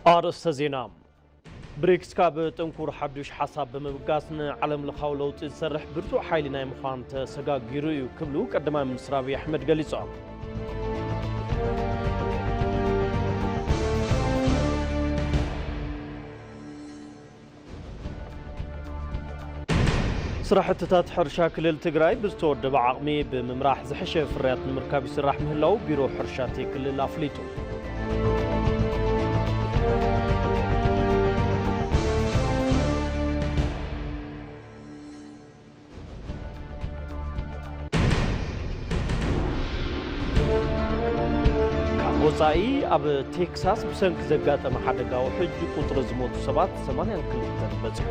ኣርእስተ ዜና። ብሪክስ ካብ ጥንኩር ሓዱሽ ሓሳብ ብምብጋስ ንዓለም ለኻዊ ለውጢ ዝሰርሕ ብርቱዕ ሓይሊ ናይ ምዃን ተሰጋጊሩ እዩ ክብሉ ቀዳማይ ሚኒስትር ኣብይ ኣሕመድ ገሊጾም። ስራሕትታት ሕርሻ ክልል ትግራይ ብዝተወደበ ዓቕሚ ብምምራሕ ዝሐሸ ፍርያት ንምርካብ ይስራሕ ምህላው ቢሮ ሕርሻ እቲ ክልል ኣፍሊጡ። ካብ ወጻኢ፣ ኣብ ቴክሳስ ብሰንኪ ዘጋጠመ ሓደጋ ውሕጅ ቁጽሪ ዝሞቱ ሰባት ሰማንያን ክልተን በጺሑ።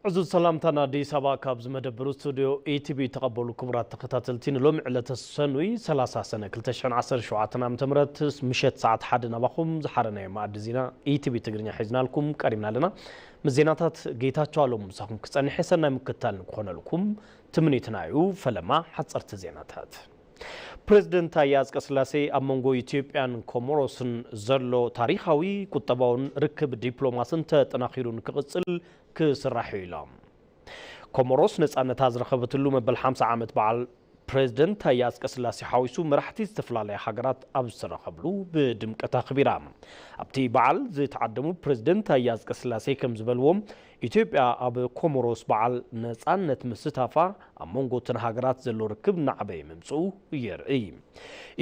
ዕዙዝ ሰላምታና ኣዲስ ኣበባ ካብ ዝመደብሩ ስቱድዮ ኢቲቪ ተቐበሉ። ክቡራት ተኸታተልቲ፣ ንሎሚ ዕለተ ሰኑይ ሰላሳ ሰነ ክልተ ሽሕን ዓሰርተ ሸውዓተን ዓመተ ምህረት ምሸት ሰዓት ሓደ ናባኹም ዝሓረናዮ መኣዲ ዜና ኢቲቪ ትግርኛ ሒዝናልኩም ቀሪብና ኣለና። ምስ ዜናታት ጌታቸው ኣለሙ ምሳኹም ክጸንሕ እየ። ሰናይ ምክትታል ንክኾነልኩም ትምኒትና እዩ። ፈለማ ሓጸርቲ ዜናታት። ፕሬዝደንት ታዬ ኣጽቀስላሴ ኣብ መንጎ ኢትዮጵያን ኮሞሮስን ዘሎ ታሪኻዊ ቁጠባውን ርክብ ዲፕሎማስን ተጠናኺሩ ንክቕጽል ክስራሕ እዩ ኢሎም። ኮሞሮስ ነጻነታ ዝረኸበትሉ መበል ሓምሳ ዓመት በዓል ፕሬዝደንት ታዬ ኣጽቀስላሴ ሓዊሱ መራሕቲ ዝተፈላለያ ሃገራት ኣብ ዝተረኸብሉ ብድምቀት ኣኽቢራ። ኣብቲ በዓል ዝተዓደሙ ፕሬዝደንት ታዬ ኣጽቀስላሴ ከም ዝበልዎም፣ ኢትዮጵያ ኣብ ኮሞሮስ በዓል ነጻነት ምስታፋ ኣብ መንጎ እተን ሃገራት ዘሎ ርክብ እናዓበየ ምምጽኡ የርእይ።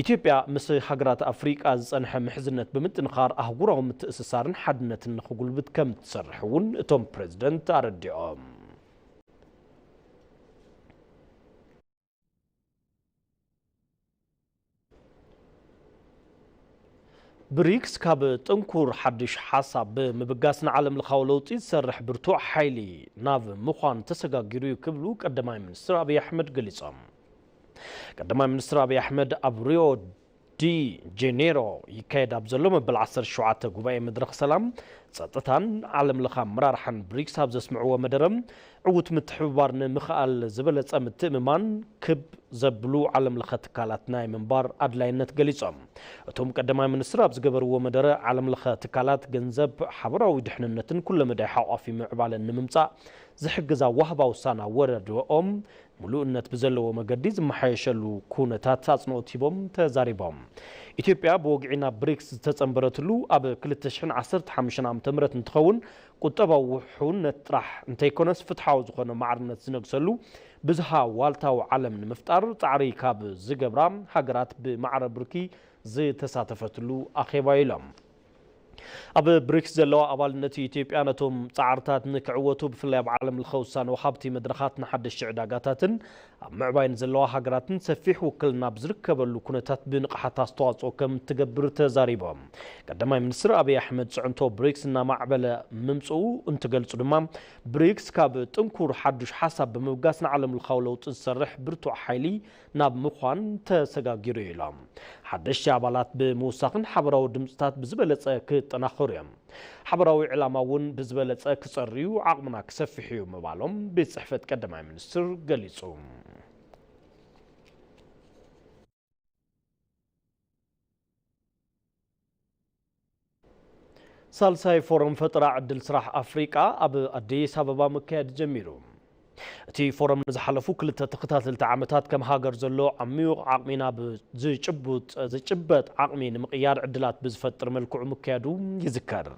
ኢትዮጵያ ምስ ሃገራት ኣፍሪቃ ዝጸንሐ ምሕዝነት ብምጥንኻር ኣህጉራዊ ምትእስሳርን ሓድነትን ንኽጉልብት ከም ትሰርሕ እውን እቶም ፕሬዝደንት ኣረዲኦም። ብሪክስ ካብ ጥንኩር ሓድሽ ሓሳብ ብምብጋስ ንዓለም ለኻዊ ለውጢ ዝሰርሕ ብርቱዕ ሓይሊ ናብ ምዃን ተሰጋጊሩ እዩ ክብሉ ቀዳማይ ሚኒስትር ኣብይ ኣሕመድ ገሊጾም። ቀዳማይ ሚኒስትር ኣብይ ኣሕመድ ኣብ ሪዮ ዲ ጄኔሮ ይካየድ ኣብ ዘሎ መበል ዓሰርተ ሸውዓተ ጉባኤ መድረኽ ሰላም፣ ጸጥታን ዓለም ለኸ ኣመራርሓን ብሪክስ ኣብ ዘስምዕዎ መደረ፣ ዕዉት ምትሕብባር ንምኽኣል ዝበለጸ ምትእምማን ክብ ዘብሉ ዓለም ለኸ ትካላት ናይ ምንባር ኣድላይነት ገሊጾም። እቶም ቀዳማይ ሚኒስትር ኣብ ዝገበርዎ መደረ፣ ዓለም ለኸ ትካላት ገንዘብ፣ ሓበራዊ ድሕንነትን ኩለመዳይ ሓቋፊ ምዕባለን ንምምጻእ ዝሕግዝ ኣወሃህባ ውሳነ ኣወዳድባኦም ምሉእነት ብዘለዎ መገዲ ዝመሓየሸሉ ኩነታት ኣጽንኦት ሂቦም ተዛሪቦም። ኢትዮጵያ ብወግዒ ናብ ብሪክስ ዝተጸንበረትሉ ኣብ ክልተ ሽሕን ዓሰርተ ሓሙሽተን ዓመተ ምህረት እንትኸውን፣ ቁጠባዊ ውሕውነት ጥራሕ እንተይኮነስ ፍትሓዊ ዝኾነ ማዕርነት ዝነግሰሉ ብዝሃ ዋልታዊ ዓለም ንምፍጣር ጻዕሪ ካብ ዝገብራ ሃገራት ብማዕረ ብርኪ ዝተሳተፈትሉ ኣኼባ እዩ ኢሎም። ኣብ ብሪክስ ዘለዋ ኣባልነት ኢትዮጵያ ነቶም ጻዕርታት ንክዕወቱ ብፍላይ ኣብ ዓለም ለኸ ውሳነ ወሃብቲ መድረኻት ንሓደሽቲ ዕዳጋታትን ኣብ ምዕባይ ንዘለዋ ሃገራትን ሰፊሕ ውክልና ብዝርከበሉ ኩነታት ብንቕሓት ኣስተዋጽኦ ከም ትገብር ተዛሪቦም። ቀዳማይ ሚኒስትር ኣብይ ኣሕመድ ጽዕንቶ ብሪክስ እናማዕበለ ምምጽኡ እንትገልጹ ድማ ብሪክስ ካብ ጥንኩር ሓዱሽ ሓሳብ ብምብጋስ ንዓለም ለኻዊ ለውጢ ዝሰርሕ ብርቱዕ ሓይሊ ናብ ምዃን ተሰጋጊሩ እዩ ኢሎም። ሓደሽቲ ኣባላት ብምውሳኽን ሓበራዊ ድምፅታት ብዝበለፀ ክጠናኸሩ እዮም። ሓበራዊ ዕላማ እውን ብዝበለፀ ክፀርዩ ዓቕምና ክሰፍሕ እዩ ምባሎም ቤት ፅሕፈት ቀዳማይ ሚኒስትር ገሊፁ። ሳልሳይ ፎረም ፈጠራ ዕድል ስራሕ ኣፍሪቃ ኣብ ኣዲስ ኣበባ ምክያድ ጀሚሩ። እቲ ፎረም ንዝሓለፉ ክልተ ተኸታተልቲ ዓመታት ከም ሃገር ዘሎ ዓሚቕ ዓቕሚ ናብ ዝጭቡጥ፣ ዝጭበጥ ዓቕሚ ንምቕያር ዕድላት ብዝፈጥር መልክዑ ምክያዱ ይዝከር።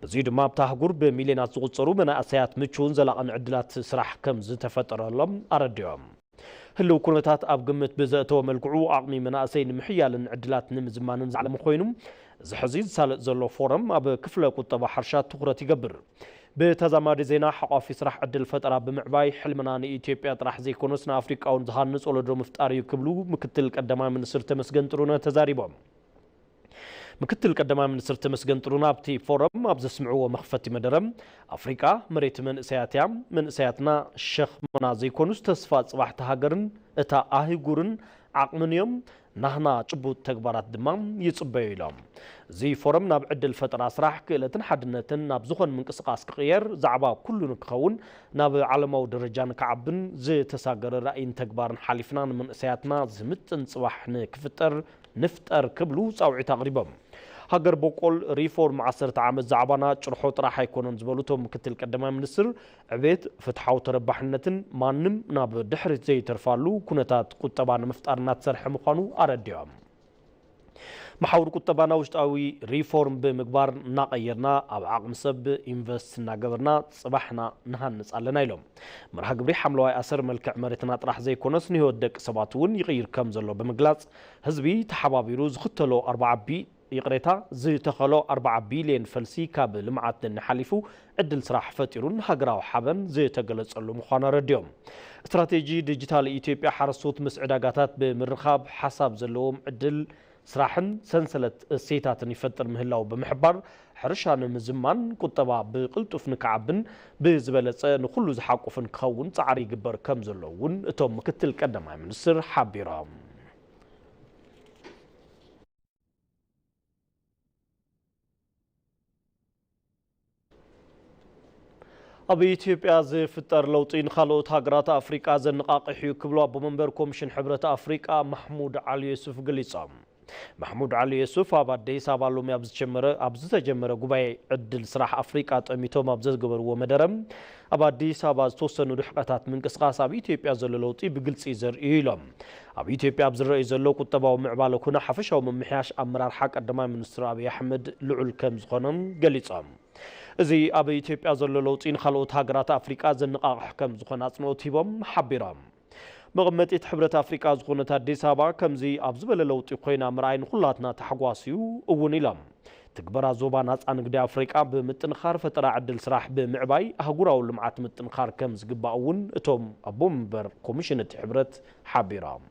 በዚሁ ድማ ኣብታ ኣህጉር ብሚልዮናት ዝቑጸሩ መናእሰያት ምቹውን ዘላቕን ዕድላት ስራሕ ከም ዝተፈጠረሎም ኣረዲኦም። ህልው ኩነታት ኣብ ግምት ብዘእተወ መልክዑ፣ ዓቕሚ መናእሰይ ንምሕያልን ዕድላት ንምዝማንን ዝዓለመ ኮይኑ፣ እዚ ሕዚ ዝሳለጥ ዘሎ ፎረም ኣብ ክፍለ ቁጠባ ሕርሻ ትኹረት ይገብር። ብተዛማዲ ዜና፣ ሓቋፊ ስራሕ ዕድል ፈጠራ ብምዕባይ፣ ሕልምና ንኢትዮጵያ ጥራሕ ዘይኮነስ ንኣፍሪቃ እውን ዝሃንጽ ወለዶ ምፍጣር እዩ ክብሉ ምክትል ቀዳማይ ሚኒስትር ተመስገን ጥሩነህ ተዛሪቦም። ምክትል ቀዳማይ ሚኒስትር ተመስገን ጥሩነህ ኣብቲ ፎረም ኣብ ዘስምዕዎ መኽፈቲ መደረ፣ ኣፍሪቃ መሬት መንእሰያት እያ፣ መንእሰያትና ሸኽምና ዘይኮኑስ ተስፋ ጽባሕቲ ሃገርን እታ ኣህጉርን ዓቕምን እዮም። ናህና ጭቡጥ ተግባራት ድማ ይጽበዩ ኢሎም። እዚ ፎረም ናብ ዕድል ፈጠራ ስራሕ፣ ክእለትን ሓድነትን ናብ ዝኾን ምንቅስቓስ ክቕየር ዛዕባ ኩሉ ንክኸውን፣ ናብ ዓለማዊ ደረጃ ንክዓብን ዝተሳገረ ራእይን ተግባርን ሓሊፍና ንመንእሰያትና ዝምጥን ጽባሕ ንክፍጠር ንፍጠር ክብሉ ጻውዒት ኣቕሪቦም። ሃገር በቆል ሪፎርም ዓሰርተ ዓመት ዛዕባና ጭርሖ ጥራሕ ኣይኮነን ዝበሉ እቶም ምክትል ቀዳማይ ሚኒስትር፣ ዕቤት፣ ፍትሓዊ ተረባሕነትን ማንም ናብ ድሕሪት ዘይተርፋሉ ኩነታት ቁጠባ ንምፍጣር እናተሰርሐ ምዃኑ ኣረዲኦም። መሓውር ቁጠባና ውሽጣዊ ሪፎርም ብምግባር እናቐየርና ኣብ ዓቕሚ ሰብ ኢንቨስት እናገበርና ጽባሕና ንሃንጽ ኣለና ኢሎም። መርሃ ግብሪ ሓምለዋይ ኣሰር መልክዕ መሬትና ጥራሕ ዘይኮነስ ንህይወት ደቂ ሰባት እውን ይቕይር ከም ዘሎ ብምግላጽ ህዝቢ ተሓባቢሩ ዝኽተሎ ኣርባዓ ቢ ይቕሬታ፣ ዝተኸሎ ኣርባዓ ቢልዮን ፈልሲ ካብ ልምዓት ደኒ ሓሊፉ ዕድል ስራሕ ፈጢሩን ሃገራዊ ሓበን ዝተገለጸሉ ምዃኑ ኣረዲኦም። ስትራቴጂ ዲጂታል ኢትዮጵያ ሓረስቶት ምስ ዕዳጋታት ብምርኻብ ሓሳብ ዘለዎም ዕድል ስራሕን ሰንሰለት እሴታትን ይፈጥር ምህላው ብምሕባር፣ ሕርሻ ንምዝማን ቁጠባ ብቕልጡፍ ንክዓብን ብዝበለጸ ንኹሉ ዝሓቁፍን ክኸውን ጻዕሪ ይግበር ከም ዘሎ እውን እቶም ምክትል ቀዳማይ ሚኒስትር ሓቢሮም። ኣብ ኢትዮጵያ ዝፍጠር ለውጢ ንኻልኦት ሃገራት ኣፍሪቃ ዘነቓቕሕ እዩ ክብሉ ኣቦ መንበር ኮሚሽን ሕብረት ኣፍሪቃ ማሕሙድ ዓሊ ዩሱፍ ገሊጾም። ማሕሙድ ዓሊ ዩሱፍ ኣብ ኣዲስ ኣበባ ሎሚ ኣብ ዝጀመረ፣ ኣብ ዝተጀመረ ጉባኤ ዕድል ስራሕ ኣፍሪቃ ጠሚቶም ኣብ ዘዝገበርዎ መደረ፣ ኣብ ኣዲስ ኣበባ ዝተወሰኑ ርሕቀታት ምንቅስቓስ ኣብ ኢትዮጵያ ዘሎ ለውጢ ብግልጺ ዘርእዩ ኢሎም። ኣብ ኢትዮጵያ ኣብ ዝረኣዩ ዘሎ ቁጠባዊ ምዕባለ ኮነ ሓፈሻዊ ምምሕያሽ ኣመራርሓ ቀዳማይ ሚኒስትር ኣብይ ኣሕመድ ልዑል ከም ዝኾነ ገሊጾም። እዚ ኣብ ኢትዮጵያ ዘሎ ለውጢ ንኻልኦት ሃገራት ኣፍሪቃ ዘነቓቕሕ ከም ዝኾነ ኣጽንኦት ሂቦም ሓቢሮም። መቐመጢት ሕብረት ኣፍሪቃ ዝኾነት ኣዲስ ኣበባ ከምዚ ኣብ ዝበለ ለውጢ ኮይና ምርኣይ ንኹላትና ታሕጓስ እዩ እውን ኢሎም። ትግበራ ዞባ ናጻ ንግዲ ኣፍሪቃ ብምጥንኻር ፈጠራ ዕድል ስራሕ ብምዕባይ ኣህጉራዊ ልምዓት ምጥንኻር ከም ዝግባእ እውን እቶም ኣቦ መንበር ኮሚሽን እቲ ሕብረት ሓቢሮም።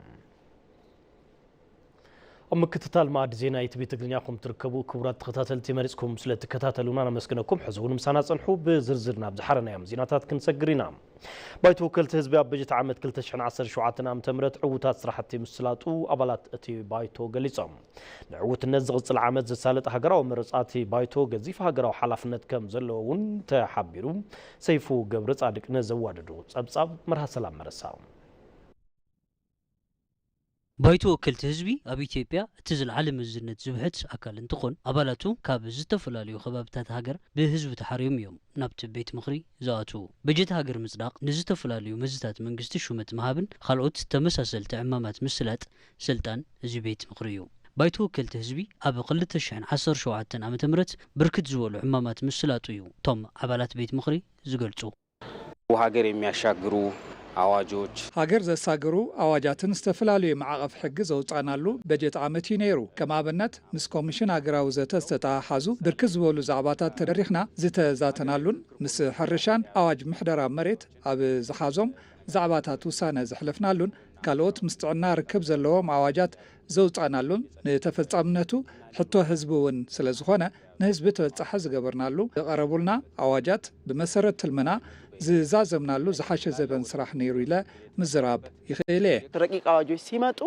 ኣብ ምክትታል መኣዲ ዜና ኢቲቪ ትግርኛ ኮም ትርከቡ ክቡራት ተኸታተልቲ መሪጽኩም ስለ ትከታተሉና ነመስግነኩም። ሕዚ እውን ምሳና ጸንሑ። ብዝርዝር ናብ ዝሓረናዮም ዜናታት ክንሰግር ኢና። ባይቶ ወከልቲ ህዝቢ ኣብ በጀት ዓመት ክልተ ሽሕን ዓሰርተ ሸውዓተን ዓመተ ምህረት ዕዉታት ስራሕቲ ምስላጡ ኣባላት እቲ ባይቶ ገሊጾም። ንዕዉትነት ዝቕጽል ዓመት ዘሳልጥ ሃገራዊ መረጻ እቲ ባይቶ ገዚፍ ሃገራዊ ሓላፍነት ከም ዘለዎ እውን ተሓቢሩ። ሰይፉ ገብረ ጻድቅ ነዘዋደዶ ጸብጻብ መርሃ ሰላም መረሳ። ባይቶ ወከልቲ ህዝቢ ኣብ ኢትዮጵያ እቲ ዝለዓለ መዝነት ዝውሕድ ኣካል እንትኾን፣ ኣባላቱ ካብ ዝተፈላለዩ ከባብታት ሃገር ብህዝቢ ተሓርዮም እዮም ናብቲ ቤት ምኽሪ ዝኣትዉ። በጀት ሃገር ምጽዳቕ፣ ንዝተፈላለዩ መዝታት መንግስቲ ሹመት ምሃብን ካልኦት ተመሳሰልቲ ዕማማት ምስላጥ ስልጣን እዚ ቤት ምኽሪ እዩ። ባይቶ ወከልቲ ህዝቢ ኣብ ክልተ ሽሕን ዓሰርተ ሸውዓተን ዓመተ ምህረት ብርክት ዝበሉ ዕማማት ምስላጡ እዩ እቶም ኣባላት ቤት ምኽሪ ዝገልጹ። ሃገር የሚያሻግሩ አዋጆች። ሃገር ዘሳግሩ ኣዋጃትን ዝተፈላለዩ መዓቐፍ ሕጊ ዘውጻናሉ በጀት ዓመት እዩ ነይሩ። ከም ኣብነት፣ ምስ ኮሚሽን ሃገራዊ ዘተ ዝተተሓሓዙ ብርክት ዝበሉ ዛዕባታት ተደሪኽና ዝተዛተናሉን፣ ምስ ሕርሻን ኣዋጅ ምሕደራ መሬት ኣብ ዝሓዞም ዛዕባታት ውሳነ ዘሕለፍናሉን፣ ካልኦት ምስ ጥዕና ርክብ ዘለዎም ኣዋጃት ዘውጻናሉን፣ ንተፈጻምነቱ ሕቶ ህዝቢ እውን ስለ ዝኾነ፣ ንህዝቢ ተበጻሒ ዝገበርናሉ፣ ዝቐረቡልና ኣዋጃት ብመሰረት ትልምና ዝዛዘምናሉ ዝሓሸ ዘበን ስራሕ ነይሩ ኢለ ምዝራብ ይኽእል እየ። ረቂቅ አዋጆች ሲመጡ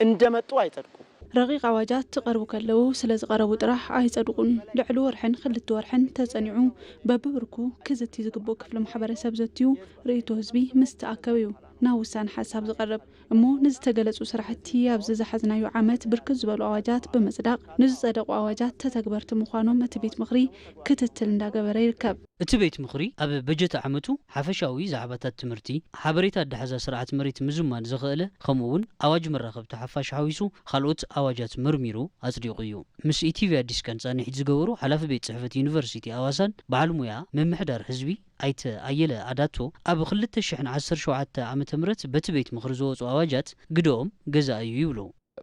እንደመጡ አይጸድቁም። ረቂቅ ኣዋጃት ክቐርቡ ከለዉ ስለ ዝቐረቡ ጥራሕ ኣይጸድቑን። ልዕሊ ወርሕን ክልተ ወርሕን ተጸኒዑ በብብርኩ ክዝቲ ዝግብኡ ክፍሊ ማሕበረሰብ ዘትዩ ርእይቶ ህዝቢ ምስ ተኣከበ እዩ ናብ ውሳነ ሓሳብ ዝቐርብ። እሞ ንዝተገለጹ ስራሕቲ ኣብዚ ዝሓዝናዮ ዓመት ብርክት ዝበሉ ኣዋጃት ብምጽዳቕ፣ ንዝጸደቑ ኣዋጃት ተተግበርቲ ምዃኖም እቲ ቤት ምኽሪ ክትትል እንዳገበረ ይርከብ። እቲ ቤት ምኽሪ ኣብ በጀት ዓመቱ ሓፈሻዊ ዛዕባታት ትምህርቲ፣ ሓበሬታ ኣተሓሕዛ ስርዓት መሬት ምዝማን ዘኽእለ፣ ከምኡ እውን ኣዋጅ መራኸብቲ ሓፋሽ ሓዊሱ ካልኦት ኣዋጃት መርሚሩ ኣጽዲቑ እዩ። ምስ ኢቲቪ ኣዲስ ቀን ጻንሒት ዝገበሩ ሓላፊ ቤት ጽሕፈት ዩኒቨርሲቲ ኣዋሳን በዓል ሙያ ምምሕዳር ህዝቢ ኣይተ ኣየለ ኣዳቶ፣ ኣብ ክልተ ሽሕን ዓሰርተ ሸውዓተ ዓመተ ምህረት በቲ ቤት ምኽሪ ዝወጹ ኣዋጃት ግደኦም ገዛኢ እዩ ይብሉ።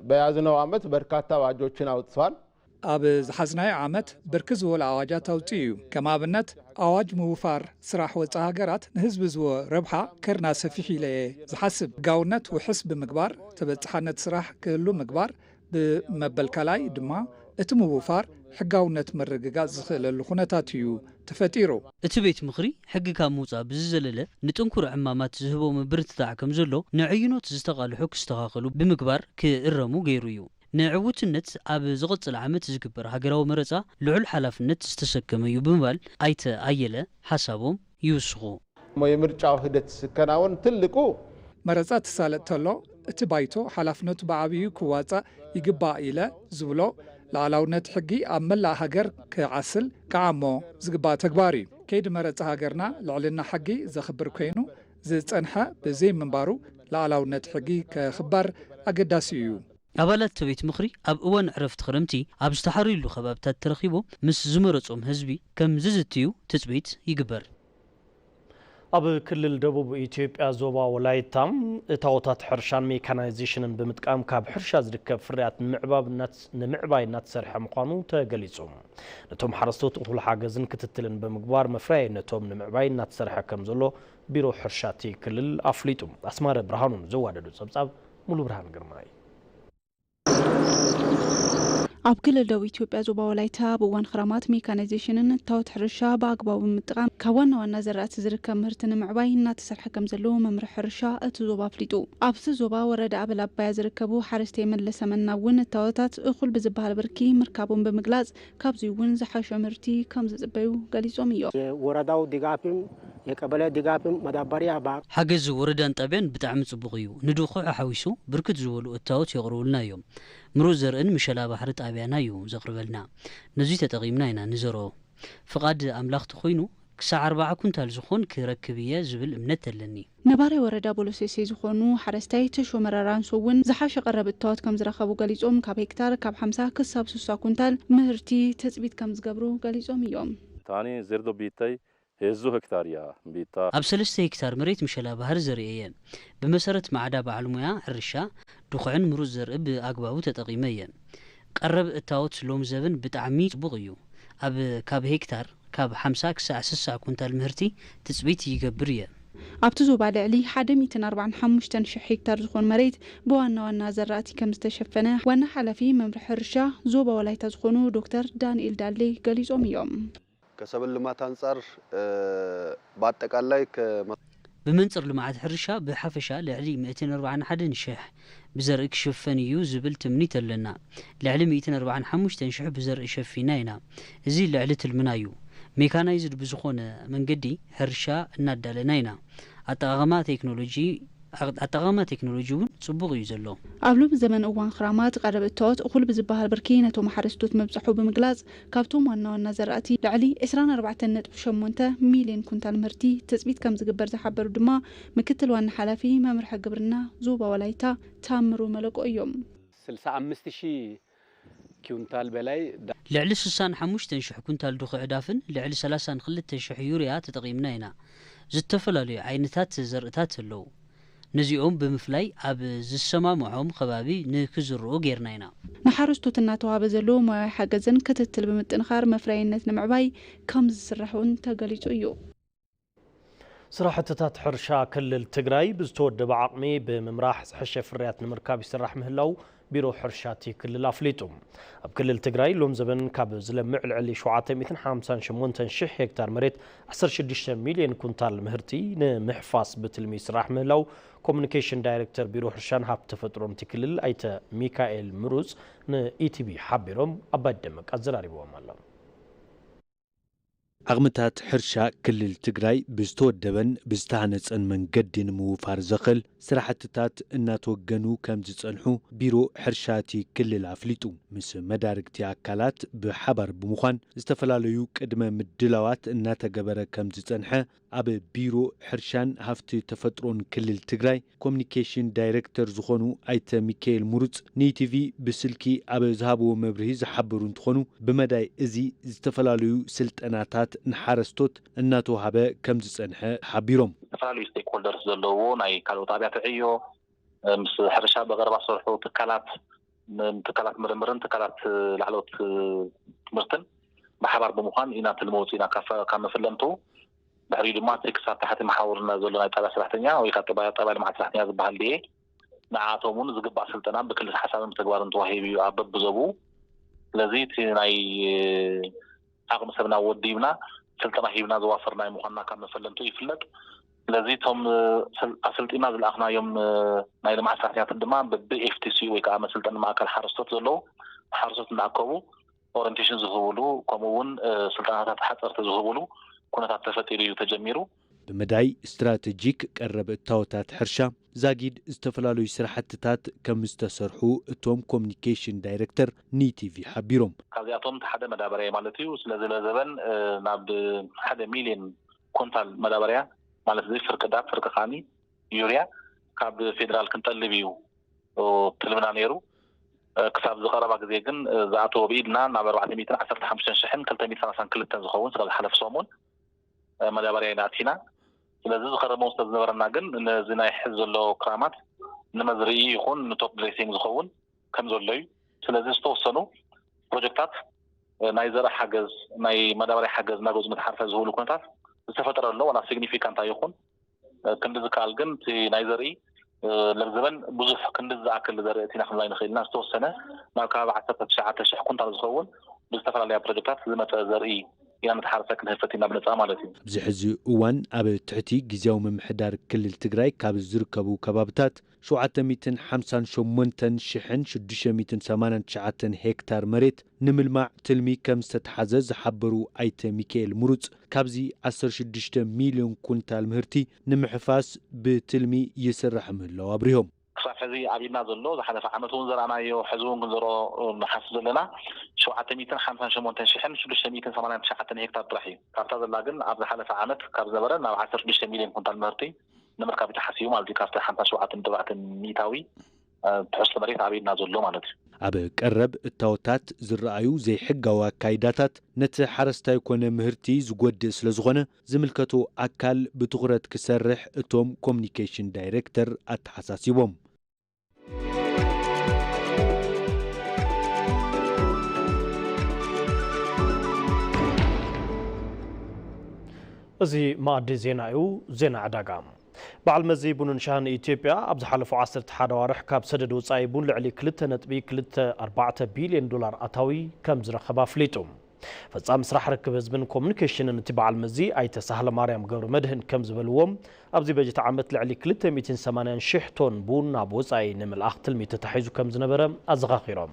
በያዝነው ዓመት በርካታ አዋጆችን አውጥቷል። ኣብ ዝሓዝናዮ ዓመት ብርክት ዝበሉ ኣዋጃት ኣውጺኡ እዩ። ከም ኣብነት፣ ኣዋጅ ምውፋር ስራሕ ወጻኢ ሃገራት ንህዝቢ ዝህቦ ረብሓ ከርና ሰፊሕ ኢለ እየ ዝሓስብ። ህጋውነት ውሕስ ብምግባር፣ ተበጻሓነት ስራሕ ክህሉ ምግባር፣ ብመበል ካልኣይ ድማ እቲ ምውፋር ሕጋውነት ምርግጋጽ ዝኽእለሉ ኩነታት እዩ ተፈጢሩ። እቲ ቤት ምኽሪ ሕጊ ካብ ምውጻእ ብዝዘለለ ንጥንኩር ዕማማት ዝህቦ ምብርትታዕ ከም ዘሎ ንዕዩኖት ዝተቓልሑ ክስተኻኸሉ ብምግባር ክእረሙ ገይሩ እዩ። ንዕውትነት ኣብ ዝቕጽል ዓመት ዝግበር ሃገራዊ መረጻ ልዑል ሓላፍነት ዝተሰከመ እዩ ብምባል ኣይተ ኣየለ ሓሳቦም ይውስኹ። የምርጫው ሂደት ዝከናወን ትልቁ መረጻ ትሳለጥ ተሎ እቲ ባይቶ ሓላፍነቱ ብዓብዩ ክዋጻእ ይግባእ ኢለ ዝብሎ ላዕላውነት ሕጊ ኣብ መላእ ሃገር ክዓስል ክዓሞ ዝግባእ ተግባር እዩ። ከይዲ መረጻ ሃገርና ልዕልና ሕጊ ዘኽብር ኮይኑ ዝጸንሐ ብዘይ ምንባሩ ላዕላውነት ሕጊ ከኽበር ኣገዳሲ እዩ። ኣባላት እቲ ቤት ምኽሪ ኣብ እዋን ዕረፍቲ ክረምቲ ኣብ ዝተሓርዩሉ ከባብታት ተረኺቦም ምስ ዝመረጾም ህዝቢ ከም ዝዝትዩ ትጽቢት ይግበር። ኣብ ክልል ደቡብ ኢትዮጵያ ዞባ ወላይታ እታዎታት ሕርሻን ሜካናይዜሽንን ብምጥቃም ካብ ሕርሻ ዝርከብ ፍርያት ንምዕባብ እናት- ንምዕባይ እናተሰርሐ ምዃኑ ተገሊጹ። ነቶም ሓረስቶት እኹል ሓገዝን ክትትልን ብምግባር መፍረያይነቶም ንምዕባይ እናተሰርሐ ከም ዘሎ ቢሮ ሕርሻ እቲ ክልል ኣፍሊጡ። ኣስማረ ብርሃኑ ዘዋደዶ ጸብጻብ ሙሉ ብርሃን ግርማይ። ኣብ ክልል ደቡብ ኢትዮጵያ ዞባ ወላይታ ኣብ እዋን ክረማት ሜካናይዜሽንን እታወት ሕርሻ ብኣግባቡ ብምጥቃም ካብ ዋና ዋና ዘራእቲ ዝርከብ ምህርቲ ንምዕባይ እናተሰርሐ ከም ዘለዉ መምርሒ ሕርሻ እቲ ዞባ ኣፍሊጡ። ኣብቲ ዞባ ወረዳ ኣበል ኣባያ ዝርከቡ ሓረስታይ መለሰ መና እውን እታወታት እኹል ብዝበሃል ብርኪ ምርካቦም ብምግላጽ ካብዚ እውን ዝሓሸ ምህርቲ ከም ዝጽበዩ ገሊጾም እዮም። የወረዳው ድጋፍም የቀበሌ ድጋፍም መዳበሪያ ባ ሓገዝ ወረዳን ጣብያን ብጣዕሚ ጽቡቕ እዩ። ንድኹዒ ሓዊሱ ብርክት ዝበሉ እታወት የቕርቡልና እዮም። ምሩጽ ዘርእን ምሸላ ባሕሪ ጣብያና እዩ ዘቕርበልና። ነዙይ ተጠቒምና ኢና ንዘርኦ። ፍቓድ ኣምላኽ ተኾይኑ ክሳዕ ኣርባዓ ኩንታል ዝኾን ክረክብ እየ ዝብል እምነት ኣለኒ። ነባራይ ወረዳ ቦሎሴሴ ዝኾኑ ሓረስታይ ተሾመ ራራንሶ እውን ዝሓሸ ቀረብ እታወት ከም ዝረኸቡ ገሊጾም ካብ ሄክታር ካብ ሓምሳ ክሳብ ስሳ ኩንታል ምህርቲ ትጽቢት ከም ዝገብሩ ገሊጾም እዮም። ታኒ ዜርዶ ቢተይ ሄዙ ሄክታር እያ ቢታ። ኣብ ሰለስተ ሄክታር መሬት ምሸላ ባህር ዘርእየ እየ። ብመሰረት ማዕዳ በዓል ሙያ ሕርሻ ድኹዕን ምሩጽ ዘርኢ ብኣግባቡ ተጠቒመ እየ። ቀረብ እታወት ሎም ዘበን ብጣዕሚ ጽቡቕ እዩ። ኣብ ካብ ሄክታር ካብ ሓምሳ ክሳዕ ስሳ ኩንታል ምህርቲ ትጽቢት ይገብር እየ። ኣብቲ ዞባ ልዕሊ ሓደ ሚእትን ኣርባዓን ሓሙሽተን ሽሕ ሄክታር ዝኾን መሬት ብዋና ዋና ዘራእቲ ከም ዝተሸፈነ ዋና ሓላፊ መምርሒ ሕርሻ ዞባ ወላይታ ዝኾኑ ዶክተር ዳንኤል ዳሌ ገሊጾም እዮም። ከሰብል ልማት ኣንጻር ብኣጠቃላይ ብመንጽር ልምዓት ሕርሻ ብሓፈሻ ልዕሊ ሚእትን ኣርባዓን ሓደን ሽሕ ብዘርኢ ክሽፈን እዩ ዝብል ትምኒት ኣለና። ልዕሊ ሚእትን ኣርባዓን ሓሙሽተን ሽሕ ብዘርኢ ሸፊና ኢና። እዚ ልዕሊ ትልምና እዩ። ሜካናይዝድ ብዝኾነ መንገዲ ሕርሻ እናዳለና ኢና። ኣጠቓቕማ ቴክኖሎጂ ኣጠቓቕማ ቴክኖሎጂ እውን ጽቡቕ እዩ ዘሎ። ኣብ ሎሚ ዘመን እዋን ክራማት ቀረብ እታወት እኹል ብዝበሃል ብርኪ ነቶም ሓረስቶት ምብጻሑ ብምግላጽ ካብቶም ዋና ዋና ዘራእቲ ልዕሊ ዕስራን ኣርባዕተን ነጥቢ ሸሞንተ ሚልዮን ኩንታል ምህርቲ ትጽቢት ከም ዝግበር ዝሓበሩ ድማ ምክትል ዋና ሓላፊ መምርሒ ግብርና ዞባ ወላይታ ታምሩ መለቆ እዮም። ስልሳ ኣምስት ሺህ ኩንታል በላይ ልዕሊ ስሳን ሓሙሽተን ሽሕ ኩንታል ድኹዒ ዳፍን ልዕሊ ሰላሳን ክልተ ሽሕ ዩርያ ተጠቒምና ኢና። ዝተፈላለዩ ዓይነታት ዘርእታት ኣለዉ። ነዚኦም ብምፍላይ ኣብ ዝሰማምዖም ከባቢ ንክዝርኡ ጌርና ኢና። ንሓረስቶት እናተዋህበ ዘሎ ሞያዊ ሓገዝን ክትትል ብምጥንኻር መፍረያይነት ንምዕባይ ከም ዝስራሕ እውን ተገሊፁ እዩ። ስራሕትታት ሕርሻ ክልል ትግራይ ብዝተወደበ ዓቕሚ ብምምራሕ ዝሐሸ ፍርያት ንምርካብ ይስራሕ ምህላው ቢሮ ሕርሻ እቲ ክልል ኣፍሊጡ። ኣብ ክልል ትግራይ ሎም ዘበን ካብ ዝለምዕ ልዕሊ ሸውዓተ ሚእትን ሓምሳን ሸሞንተን ሽሕ ሄክታር መሬት ዓሰርተ ሽዱሽተ ሚልዮን ኩንታል ምህርቲ ንምሕፋስ ብትልሚ ይስራሕ ምህላው ኮሙኒኬሽን ዳይሬክተር ቢሮ ሕርሻን ሃብቲ ተፈጥሮን እቲ ክልል ኣይተ ሚካኤል ምሩፅ ንኢቲቪ ሓቢሮም። ኣባይ ደመቅ ኣዘራሪብዎም ኣሎ። ዓቕምታት ሕርሻ ክልል ትግራይ ብዝተወደበን ብዝተሃነፀን መንገዲ ንምውፋር ዘኽእል ስራሕትታት እናተወገኑ ከም ዝፀንሑ ቢሮ ሕርሻ እቲ ክልል ኣፍሊጡ። ምስ መዳርግቲ ኣካላት ብሓባር ብምዃን ዝተፈላለዩ ቅድመ ምድላዋት እናተገበረ ከም ዝፀንሐ ኣብ ቢሮ ሕርሻን ሃፍቲ ተፈጥሮን ክልል ትግራይ ኮሚኒኬሽን ዳይሬክተር ዝኾኑ ኣይተ ሚካኤል ሙሩፅ ንኢቲቪ ብስልኪ ኣብ ዝሃብዎ መብርሂ ዝሓበሩ እንትኾኑ፣ ብመዳይ እዚ ዝተፈላለዩ ስልጠናታት ንሓረስቶት እናተውሃበ ከም ዝፀንሐ ሓቢሮም። ዝተፈላለዩ ስቴክሆልደርስ ዘለዎ ናይ ካልኦት ኣብያተ ዕዮ ምስ ሕርሻ ብቐረባ ዝሰርሑ ትካላት ትካላት ምርምርን ትካላት ላዕለዎት ትምህርትን ብሓባር ብምዃን ኢና ትልሚ ወፂእና ካብ መፈለምቱ ድሕሪኡ ድማ እቲ ክሳብ ታሕቲ መሓውርና ዘሎ ናይ ጣብያ ሰራሕተኛ ወይ ከዓ ጣብያ ልምዓት ሰራሕተኛ ዝበሃል ድየ ንዓቶም እውን ዝግባእ ስልጠና ብክልተ ሓሳብን ብተግባርን ተዋሂቡ እዩ ኣብ በብዞቡ ስለዚ እቲ ናይ ዓቕሚ ሰብና ወዲብና ስልጠና ሂብና ዘዋፈርናዮ ምዃንና ካብ መፈለምቱ ይፍለጥ። ስለዚ እቶም ኣሰልጢና ዝለኣኽናዮም ናይ ልምዓት ሰራሕተኛታት ድማ በቢ ኤፍቲሲ ወይ ከዓ መሰልጠኒ ማእከል ሓረስቶት ዘለዉ ሓረስቶት እናኣከቡ ኦሪንቴሽን ዝህብሉ፣ ከምኡ እውን ስልጠናታት ሓፀርቲ ዝህብሉ ኩነታት ተፈጢሩ እዩ ተጀሚሩ። ብመዳይ ስትራተጂክ ቀረብ እታወታት ሕርሻ ዛጊድ ዝተፈላለዩ ስራሕትታት ከም ዝተሰርሑ እቶም ኮሚኒኬሽን ዳይረክተር ንኢቲቪ ሓቢሮም። ካብዚኣቶም እቲ ሓደ መዳበርያ ማለት እዩ። ስለዚ ለዘበን ናብ ሓደ ሚሊዮን ኩንታል መዳበርያ ማለት እዚ ፍርቂ ዳፕ ፍርቂ ካኒ ዩርያ ካብ ፌደራል ክንጠልብ እዩ ትልምና ነይሩ። ክሳብ ዝቀረባ ግዜ ግን ዝኣተወ ብኢድና ናብ ኣርባዕተ ሚእትን ዓሰርተ ሓሙሽተን ሽሕን ክልተ ሚእትን ሰላሳን ክልተን ዝኸውን ስለ ዝሓለፈ ሰሙን መዳበርያ ኢና ኣቲና። ስለዚ ዝኸረመው ስለ ዝነበረና ግን ነዚ ናይ ሕዚ ዘሎ ክራማት ንመዝርኢ ይኹን ንቶፕ ድሬሲንግ ዝኸውን ከም ዘሎ እዩ። ስለዚ ዝተወሰኑ ፕሮጀክታት ናይ ዘርኢ ሓገዝ ናይ መዳበርያ ሓገዝ እናገዙ መተሓርፈ ዝህብሉ ኩነታት ዝተፈጠረ ኣሎ ዋላ ሲግኒፊካንት ኣይኹን ክንዲ ዝከኣል ግን እቲ ናይ ዘርኢ ለብዘበን ብዙሕ ክንዲ ዝኣክል ዘርኢ እቲና ክንብል ኣይንኽእል ኢና። ዝተወሰነ ናብ ከባቢ ዓሰርተ ትሽዓተ ሽሕ ኩንታል ዝኸውን ብዝተፈላለያ ፕሮጀክታት ዝመፀ ዘርኢ ኢና ንተሓርሰ ክንህፈት ኢና ብነፃ ማለት እዩ። ኣብዚ ሕዚ እዋን ኣብ ትሕቲ ግዝያዊ ምምሕዳር ክልል ትግራይ ካብ ዝርከቡ ከባብታት ሸውዓተ ሚእትን ሓምሳን ሸሞንተን ሽሕን ሽዱሽተ ሚእትን ሰማንያን ትሽዓተን ሄክታር መሬት ንምልማዕ ትልሚ ከም ዝተትሓዘ ዝሓበሩ ኣይተ ሚካኤል ምሩፅ፣ ካብዚ ዓሰርተ ሽዱሽተ ሚልዮን ኩንታል ምህርቲ ንምሕፋስ ብትልሚ ይስራሕ ምህላው ኣብሪሆም። ክሳብ ሕዚ ኣብ ኢድና ዘሎ ዝሓለፈ ዓመት እውን ዘርኣናዮ ሕዚ እውን ክንዘርኦ ንሓስብ ዘለና ሸውዓተ ሚእትን ሓምሳን ሸሞንተን ሽሕን ሽዱሽተ ሚእትን ሰማንያን ትሽዓተን ሄክታር ጥራሕ እዩ። ካብታ ዘላ ግን ኣብ ዝሓለፈ ዓመት ካብ ዝነበረ ናብ ዓሰርተ ሽዱሽተ ሚልዮን ኩንታል ምህርቲ ንምርካብ እዩ ተሓሲቡ ማለት እዩ። ካብቲ ሓምሳ ሸውዓተ ነጥቢ ኣርባዕተ ሚእታዊ ትሕዝቶ መሬት ኣብ ኢድና ዘሎ ማለት እዩ። ኣብ ቀረብ እታወታት ዝረኣዩ ዘይሕጋዊ ኣካይዳታት ነቲ ሓረስታይ ኮነ ምህርቲ ዝጎድእ ስለዝኾነ ዝምልከቶ ኣካል ብትኹረት ክሰርሕ እቶም ኮሚኒኬሽን ዳይሬክተር ኣተሓሳሲቦም። እዚ መኣዲ ዜና እዩ። ዜና ዕዳጋ። በዓል መዚ ቡንን ሻህን ኢትዮጵያ ኣብ ዝሓለፉ ዓሰርተ ሓደ ኣዋርሕ ካብ ሰደድ ወጻኢ ቡን ልዕሊ ክልተ ነጥቢ ክልተ ኣርባዕተ ቢልዮን ዶላር ኣታዊ ከም ዝረኸበ ኣፍሊጡ። ፈጻሚ ስራሕ ርክብ ህዝብን ኮሙኒኬሽንን እቲ በዓል መዚ ኣይተ ሳህለ ማርያም ገብረ መድህን ከም ዝበልዎ፣ ኣብዚ በጀት ዓመት ልዕሊ ክልተ ሚእትን ሰማንያን ሽሕ ቶን ቡን ናብ ወጻኢ ንምልኣኽ ትልሚ ተታሒዙ ከም ዝነበረ ኣዘኻኺሮም።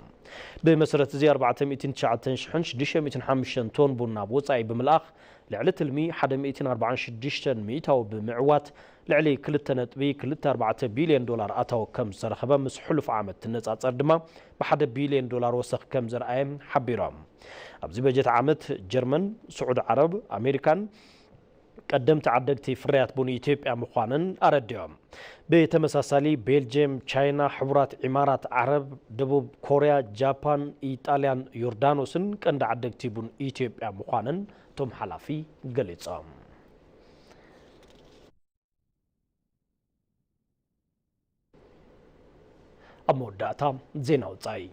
ብመሰረት እዚ ኣርባዕተ ሚእትን ትሽዓተን ሽሕን ሽዱሽተ ሚእትን ሓሙሽተን ቶን ቡን ናብ ወጻኢ ብምልኣኽ ልዕሊ ትልሚ ሓደ ሚእትን ኣርባዓን ሽዱሽተን ሚእታዊ ብምዕዋት ልዕሊ ክልተ ነጥቢ ክልተ ኣርባዕተ ቢልዮን ዶላር ኣታዊ ከም ዝተረኸበ ምስ ሕሉፍ ዓመት ትነጻጸር ድማ ብሓደ ቢልዮን ዶላር ወሰኽ ከም ዘርኣየ ሓቢሮም። ኣብዚ በጀት ዓመት ጀርመን፣ ስዑድ ዓረብ፣ ኣሜሪካን ቀደምቲ ዓደግቲ ፍርያት ቡን ኢትዮጵያ ምዃነን ኣረዲኦም። ብተመሳሳሊ ቤልጅየም፣ ቻይና፣ ሕቡራት ኢማራት ዓረብ፣ ደቡብ ኮርያ፣ ጃፓን፣ ኢጣልያን ዮርዳኖስን ቀንዲ ዓደግቲ ቡን ኢትዮጵያ ምዃነን እቶም ሓላፊ ገሊጾም። ኣብ መወዳእታ ዜና ወጻኢ።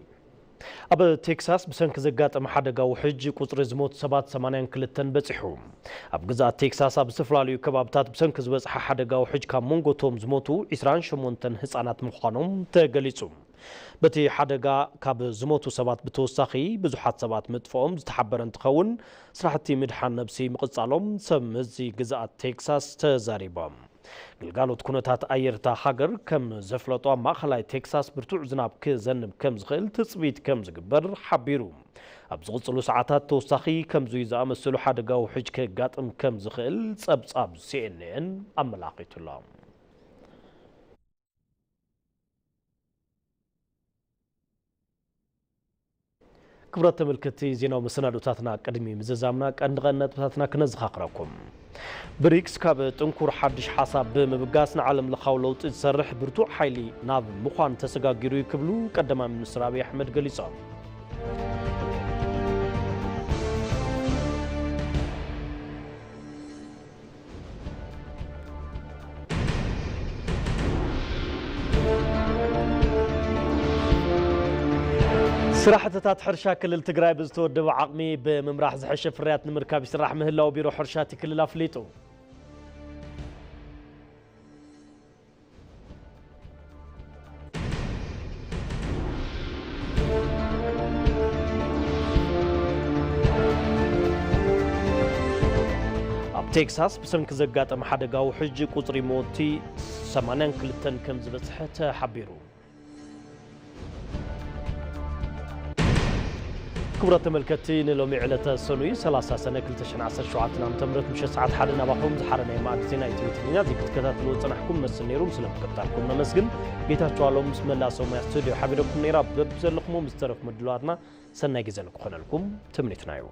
ኣብ ቴክሳስ ብሰንኪ ዘጋጠመ ሓደጋ ውሕጅ ቁጽሪ ዝሞቱ ሰባት ሰማንያን ክልተን በጺሑ። ኣብ ግዝኣት ቴክሳስ ኣብ ዝተፈላለዩ ከባብታት ብሰንኪ ዝበጽሐ ሓደጋ ውሕጅ ካብ መንጎ እቶም ዝሞቱ ዒስራን ሸሞንተን ህጻናት ምዃኖም ተገሊጹ። በቲ ሓደጋ ካብ ዝሞቱ ሰባት ብተወሳኺ ብዙሓት ሰባት ምጥፍኦም ዝተሓበረ እንትኸውን፣ ስራሕቲ ምድሓን ነብሲ ምቕጻሎም ሰብ መዚ ግዝኣት ቴክሳስ ተዛሪቦም። ግልጋሎት ኩነታት ኣየር እታ ሃገር ከም ዘፍለጦ፣ ኣብ ማእኸላይ ቴክሳስ ብርቱዕ ዝናብ ክዘንብ ከም ዝኽእል ትጽቢት ከም ዝግበር ሓቢሩ። ኣብ ዝቕጽሉ ሰዓታት ተወሳኺ ከምዙይ ዝኣመሰሉ ሓደጋ ውሕጅ ከጋጥም ከም ዝኽእል ጸብጻብ ሲኤንኤን ኣመላኺቱ'ሎ። ክቡራት ተመልከትቲ፣ ዜናዊ መሰናዶታትና ቅድሚ ምዝዛምና ቀንዲ ቀንዲ ነጥብታትና ክነዘኻኽረኩም። ብሪክስ ካብ ጥንኩር ሓድሽ ሓሳብ ብምብጋስ ንዓለም ለኻዊ ለውጢ ዝሰርሕ ብርቱዕ ሓይሊ ናብ ምዃን ተሰጋጊሩ እዩ ክብሉ ቀዳማይ ሚኒስትር ኣብይ ኣሕመድ ገሊጾም። ስራሕትታት ሕርሻ ክልል ትግራይ ብዝተወደበ ዓቕሚ ብምምራሕ ዝሐሸ ፍርያት ንምርካብ ይስራሕ ምህላው ቢሮ ሕርሻ እቲ ክልል ኣፍሊጡ። ቴክሳስ ብሰንኪ ዘጋጠመ ሓደጋ ውሕጅ ቁጽሪ ሞቲ ሰማንያን ክልተን ከም ዝበጽሐ ተሓቢሩ። ክቡራት ተመልከትቲ፣ ንሎሚ ዕለተ ሰኑይ ሰላሳ ሰነ ክልተ ሽሕን ዓሰርተ ሸውዓተን ዓመተ ምህረት ምሸት ሰዓት ሓደ ናባኹም ዝሓረ ናይ መኣዲ ዜና ኢትዮ ትግርኛ እዚ ክትከታተልዎ ዝጸናሕኩም መስል ነይሩ። ስለ ምክትታልኩም ነመስግን። ጌታቸው ኣሎም ምስ መላእ ሰብ ሞያ ስቱድዮ ሓቢረኩም ነይራ። በብዘለኹሞ ምስ ዝተረፉ ምድላዋትና ሰናይ ግዜ ንክኾነልኩም ትምኒትና እዩ።